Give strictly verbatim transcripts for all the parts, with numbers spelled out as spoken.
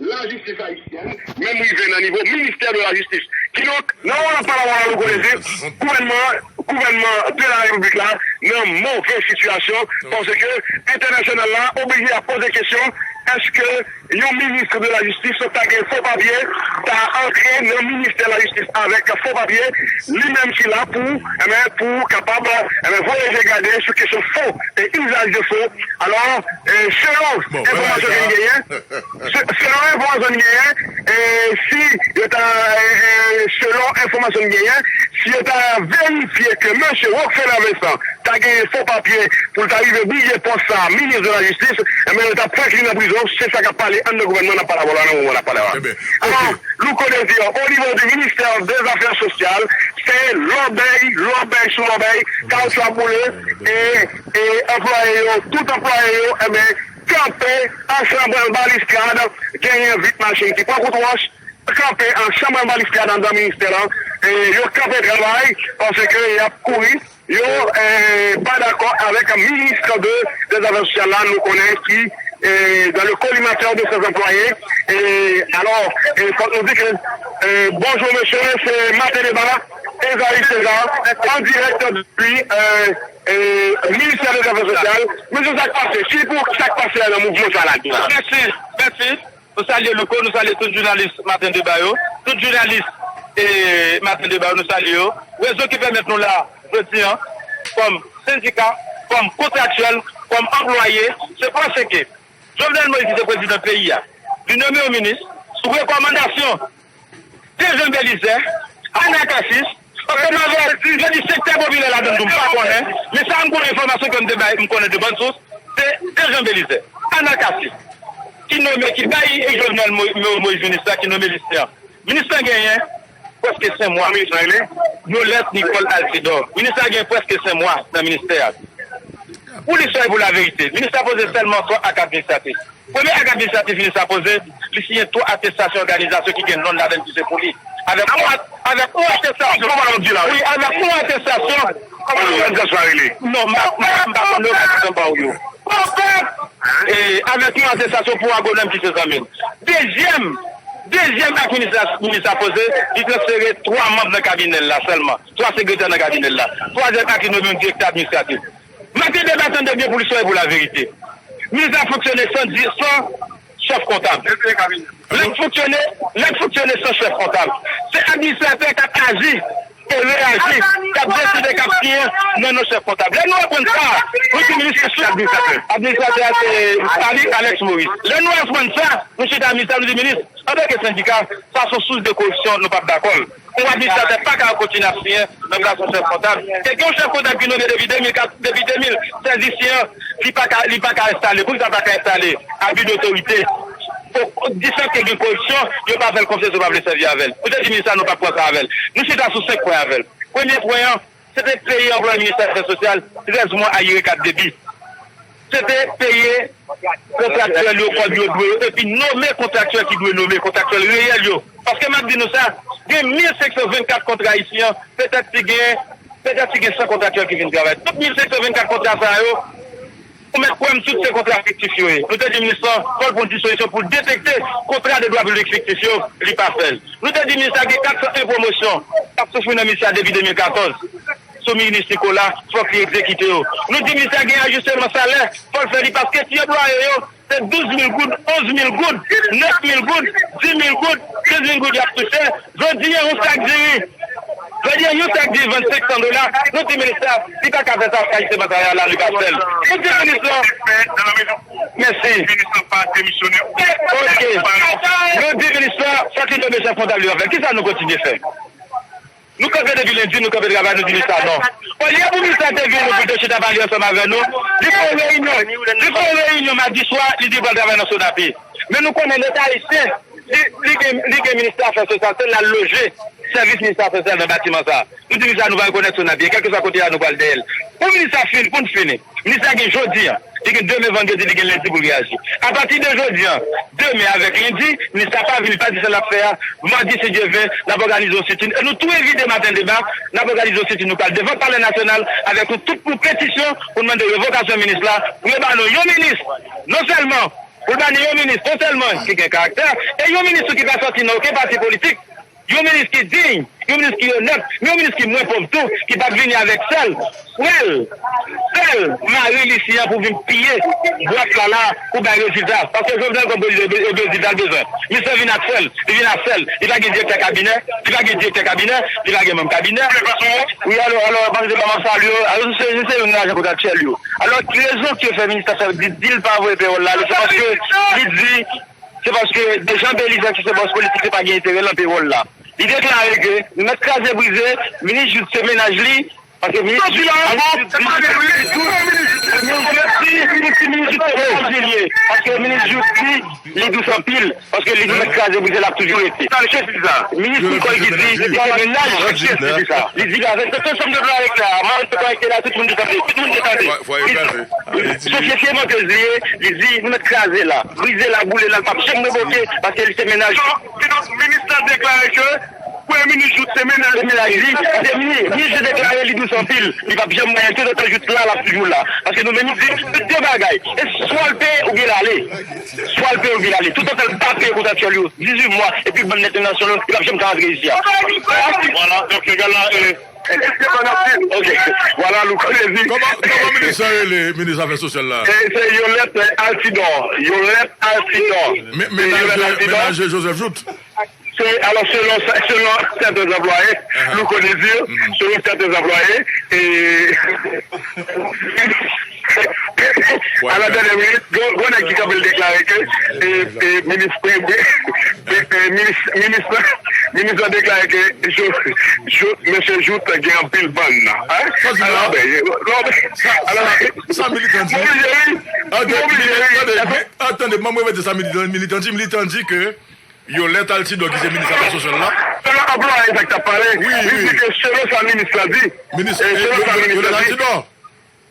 lajistis ayisyèn, menm rive nan nivo ministè de lajistis. Kidonk, nan moman n ap pale avè w la, nou konnen se gouvènman, gouvènman de la repiblik la nan move sitiyasyon, paske entènasyonal la oblije ap poze kesyon, èske yon minis de lajistis ta gen fo papye, ta antre nan ministè lajistis avèk fo papye, li menm ki la pou, enben, pou kapab, enben, voye je gade sou kesyon fo e izaj de fo. Alò, e, selon enfòmasyon ke n genyen, se- selon enfòmasyon n genyen, e, si yo ta, e, e, selon enfòmasyon n genyen, si yo ta verifye ke mesye Rockfeller Vincent ta genyen fo papye pou l ta rive briye pòs sa, minis de lajistis, enben, yo t ap fèk li nan prizon. Se sa k ap pale anndan gouvènman n ap pale avè w la nan moman n ap pale a. Alò, Louko Désir, au niveau du ministère des Affaires sociales, se lòbèy, lòbèy sou lòbèy, kawoutchou ap boule, e, e anplwaye yo, tout anplwaye yo, enben, kanpe ansanm nan balistrad, genyen vit machin ki pran kout wòch, kanpe ansanm nan balistrad anndan ministè lan, e yo kanpe travay, paske y ap kouri, yo, e, pa dakò avèk minis de, des Affaires Sociales la, nou konnen ki, e, dans le collimateur de ses employés. E, alò, e, fòk nou di ke, e, bonjou mesye, se Maten Deba, Esaïe César, en direct depuis, e, e, ministère des Affaires Sociales. Mesye, sa k pase? Ki pou sa k pase a nan mouvman sa la? Mèsi, mèsi. Nou salye Louko, nou salye tout jounalis Maten Deba yo, tout jounalis, e, Maten Deba yo, nou salye yo. Rezon ki pèmèt nou la jodi an, kòm sendika, kòm kontraktyèl, kòm anplwaye, se paske Jovenel Moïse ki se prezidan peyi a, li nonmen yon minis sou rekòmandasyon Dejean Belizaire, Anacassis, paske m avè, yo di sektè popilè ladann tou, m pa konnen, men sa m konnen, enfòmasyon ke m te bay, m konnen de bòn sous, se Dejean Belizaire, Anacassis, ki nonmen, ki bay Jovenel Mo- Mo- Moïse minis la, ki nonmen Lucien. Minis la genyen prèske senk mwa. Nolette Nicole Altidor. Minis la genyen prèske senk mwa nan ministè a. Pou listwa e pou laverite, minis la poze sèlman twa ak administratif. Premye ak administratif minis la poze, li siyen twa atestasyon òganizasyon ki gen non ladan l ki se pou li. Avèk yon at- avèk yon atestasyon. Wi, avèk yon atestasyon. Kòman òganizasyon a rele? Non, m pa m pa- m pa konn yo, m pa konn ba w yo. E, avèk yon atestasyon pou agwonòm ki se zanmi l. Dezyèm, dezyèm ak minis la, minis la poze, li transfere twa manm nan kabinè l la sèlman. Twa sekretè nan kabinè l la. Twazyèm ak li nonmen yon direktè administratif. Maten Deba, tande byen pou listwa e pou laverite. Minis la fonksyone san di- san chèf kontab. L ap fonksyone, l ap fonksyone san chèf kontab. Se administratè k ap aji e reyaji, k ap deside, k ap siyen nan non chèf kontab. Lè nou aprann sa, nou di minis se administratè. Administratè a se Alex Maurice. Lè nou aprann sa, nou chita minis la, nou di minis, antanke sendika, sa se yon sous de koripsyon, nou p ap dakò l. Yon administratè pa ka kontinye ap siyen nan plas yon chèf kontab. Kèlke yon chèf kontab ki nonmen depi de mil kat, depi de mil sèz isi an, li pa ka, li pa ka enstale. Poukisa l pa ka enstale? Abi dotorite. Disanke gen koripsyon, yo pa fè l konfyans, yo pa vle sèvi avè l. Nou te di minis la nou p ap pran sa avè l. Nou chita sou senk pwen avè l. Premye pwen an, se te peye anplwaye ministè afè sosyal trèz mwa ayire kat debi. Se te peye kontraktyèl yo kòb yo dwe yo, epi nonmen kontraktyèl ki dwe nonmen, kontraktyèl reyèl yo. Paske m ap di nou sa, gen mil senk san vennkat kontra isi an, petèt si gen, petèt si gen san kontraktyèl ki vin travay. Tout mil senk san vennkat kontra sa yo, ou mèt kwè m, tout se kontra fiktif yo ye. Nou te di minis lan, fò l pran dispozisyon pou l detekte kontra de dwa piblik fiktif yo, li pa fè l. Nou te di minis la gen kat san en pwomosyon k ap soufri nan minis la depi de mil katòz. Sou minis Nicolas, fòk li egzekite yo. Nou di minis la gen ajisteman salè, fò l fè li, paske ti anplwaye yo, se douz mil goud, onz mil goud, nèf mil goud, dis mil goud, kenz mil goud y ap touche. Jodi a, yon sak diri, jodi a, yon sak diri vann senk san dola. Nou di minis la, li pa ka fè sa, ajisteman salè a la, li pa fè l. Nou di minis la, mèsi. Minis la pa demisyone. Ok. Nou di minis la, fòk li nonmen chèf kontab li pa fè l. Kisa nou kontinye fè? Nou kanpe depi lendi, nou kanpe travay, nou di minis la non. Olye pou minis la te vin nou pou l te chita pale ansanm avè nou, li fè yon reyinyon, li fè yon reyinyon madi swa, li di l pral travay nan Sonapi. Men nou konnen Leta ayisyen, li, li gen, li gen minis afè sosyal, se l al loje sèvis minis afè sosyal nan batiman sa a. Nou di minis la nou va rekonèt Sonapi, e kèlkeswa kote a nou pral dèyè l. Pou minis la fin, pou n fini. Minis la gen jodi a, li gen demen vandredi, li gen lendi pou l reyaji. Apati de jodi a, demen avèk lendi, minis la pa vini, pa di sa l ap fè a, madi si Dye vle, n ap òganize yon sitin. E nou tou envite Maten Deba, n ap òganize yon sitin, nou pral devan Palè Nasyonal avèk yon tout yon petisyon pou n mande revokasyon minis la, pou yo ba nou yon minis, non sèlman Pou l ba nou yon minis non sèlman ki gen karaktè, e yon minis tou ki pa sòti nan okenn pati politik, yon minis ki diy, yon minis ki onèt, men yon minis ki mwen pòv tou, ki p ap vini avèk sèl, frè l, sèl mari l isi an pou vin piye bwat la la pou bay rezilta. Paske Jovenel kòm prezidan, e rezilta l bezwen. Misye vin ak frè l, li vin ak sèl, li pa gen direktè kabinè, li pa gen direktè kabinè, li pa gen manm kabinè. Wi, alò, alò, panse pa m ap salye w. Alò, se, se, se youn nan ajan kontraktyèl yo. Alò, ki rezon ki fè minis la fè di, di l pa voye peyòl la ale? Se paske li di, se paske Dejan Belizaire ki se bòs politik li pa gen enterè nan peyòl la. Li deklare ke li mèt kraze brize, minis Jouthe se mennaj li, paske minis Jouthe, minis Jouthe di, minis Jouthe se mennaj li ye, paske minis Jouthe di, li dous anpil, paske li di mèt kraze brize l ap toujou rete. Minis Nicole ki di li se mennaj. Li di la, avèk tout ansanm de pla rèk la, mwen te konekte la, tout moun te tande, tout moun te tande. Li di, sosyete mantèz li ye, li di nou mèt kraze la, brize la, boule la, l p ap janm reboke, paske li se mennaj. Kidonk, minis la deklare ke Premye minis Jouthe se mennaj li. Se mennaj li, se minis, minis Jouthe deklare li dous anpil, li p ap janm mwayen, toutotan Jouthe la, l ap toujou la. Paske nou menm nou di, tout de bagay, e swa l peye oubyen l ale. Swa l peye oubyen l ale. Toutotan l pa peye kontraktyèl yo, dizuit mwa, epi bann entènasyonal yo, li p ap janm ka rantre isi a. Vwala, donk, nèg la, e, ok, vwala, nou konnen di. Kòman, kòman minis sa rele, minis afè sosyal la? E, se Yolette Altidor. Yolette Altidor. Men, menaje, menaje Joseph Jouthe. Se, alò, selon, selon sèten anplwaye, nou konnen di, selon sèten anplwaye, e, a la dènyè minit, gwo, gwo nèg ki kanpe l deklare ke, e, e, minis, e, e, e, minis, minis, minis la deklare ke jo, jo, mesye Jouthe gen anpil bann. Alò, ben, alò, ben, sa, alò, sa, sa militan di. M oblije ri. M oblije ri. Tande, ban mwen repete sa militan, militan di, militan di ke Yolette Altidor ki se minis afè sosyal la. Selon anplwaye sa k t ap pale, li di ke selon sa minis la di, minis, e, selon sa minis la di,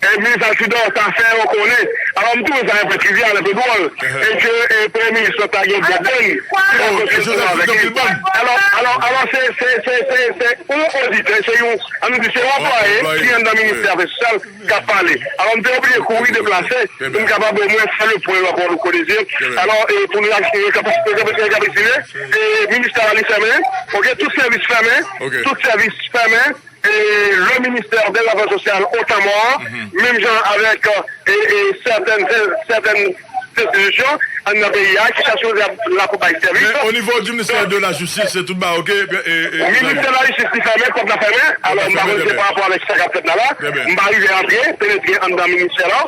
e, minis Altidor ta fè yo konnen. Alò, m twouve sa enpe trivyal, enpe dwòl, e ke, e, premye minis la ta gen bon bann ki ta kontinye travay avèk li. Alò, alò, alò, se, se, se, se, se yon oditè, se yon, ann nou di, se yon anplwaye ki anndan ministè afè sosyal k ap pale. Alò, m te oblije kouri deplase pou m kapab omwen fè le pwen rapò nou konnen. Alò, e, pou nou rekapitile, e, ministè a li fèmen, ok, tout sèvis fèmen, tout sèvis fèmen, e, le ministère des Affaires Sociales otan mò, menm jan avèk, e, e, sètèn, sètèn enstitisyon anndan peyi a ki ta sipoze ap la pou bay sèvis. Men o nivo di ministè de la jistis, se tout ba ok, e, e, ministè de la jistis li fèmen, pòt la fèmen. Alò, m pa konn se pa rapò avèk sa k ap fèt la la. M pa rive antre, penetre anndan ministè la.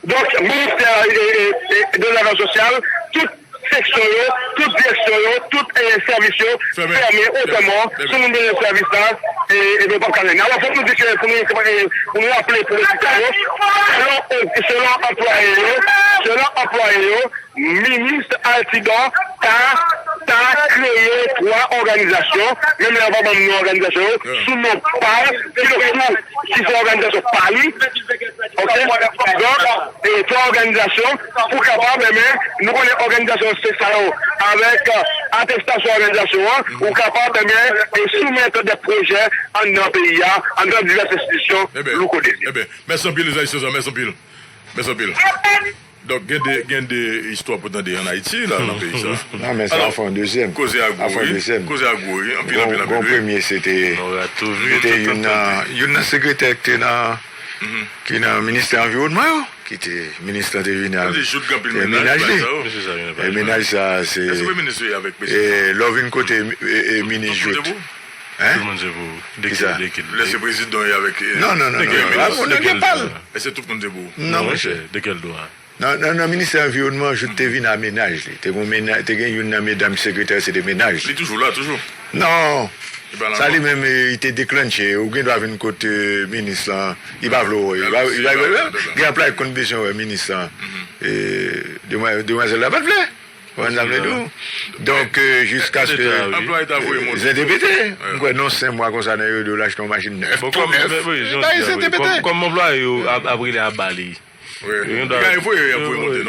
Donk, ministè, e, e, e, de Zafè Sosyal, tout seksyon yo, tout direksyon yo, tout, e, sèvis yo fèmen otan mò. Si moun bezwen sèvis la, e, e, yo p ap ka jwenn. Alò, fòk nou di ke pou nou, e, pou nou raple pou oditè yo, selon, selon anplwaye yo, selon anplwaye yo, minis Altidor ta, ta kreye twa òganizasyon, menm lè yo pa ban m non òganizasyon yo, sou non pa l, ki se òganizasyon pa li, ok? Donk, e, twa òganizasyon pou kapab, enben, nou konnen òganizasyon se sa yo, avèk, e, atestasyon òganizasyon an, ou kapab, enben, e, soumèt de pwojè anndan peyi a, anndan divès enstitisyon nou konnen. Enben, mèsi anpil, Esaïe César, mèsi anpil. Mèsi anpil. Donk, gen de, gen de istwa pou tande ann Ayiti, la, nan peyi sa. Non, men sa ap fè yon dezyèm. Koze a gwo, wi. Koze a gwo, wi. Anpil, anpil, anpil, wi. Bon, premye, se te, se te youn nan, youn nan sekretè ki te nan, ki nan ministè anviwònman yo, ki te, minis lan te vini avèk, te mennaj li. E mennaj sa, se, e, lè w vin kote, e, e, minis Jouthe. Tout moun se pou, de ki, de ki, lè se prezidan e avèk, e, non, non, non, non, non, non, gen pa l. E se tout moun se pou. Non, monchè. De kèl dwa? Nan, nan, nan ministè anviwònman, Jouthe te vin a mennaj li. Te gen mennaj, te gen youn nan medam sekretè, se te mennaj li. Li toujou la, toujou? Non. Sa li menm, e, li te deklanche. Ou gen dwa vin kote, e, minis lan. Li pa vle w wè. Li pa, li pa, gen anplwaye k konn bezwen wè minis lan. E, demwa-, demwazèl la pa t vle. Ou konprann sa m vle di w? Donk, e, jiskaske, e, Zen te pete. M kwè nan senk mwa konsa, nèg yo di w l achte yon machin nèf, tou nèf. Li bay Zen te pete. Kòm anplwaye yo ap, ap rele a ba li. Wi. Li gentan voye, y ap voye monte, non?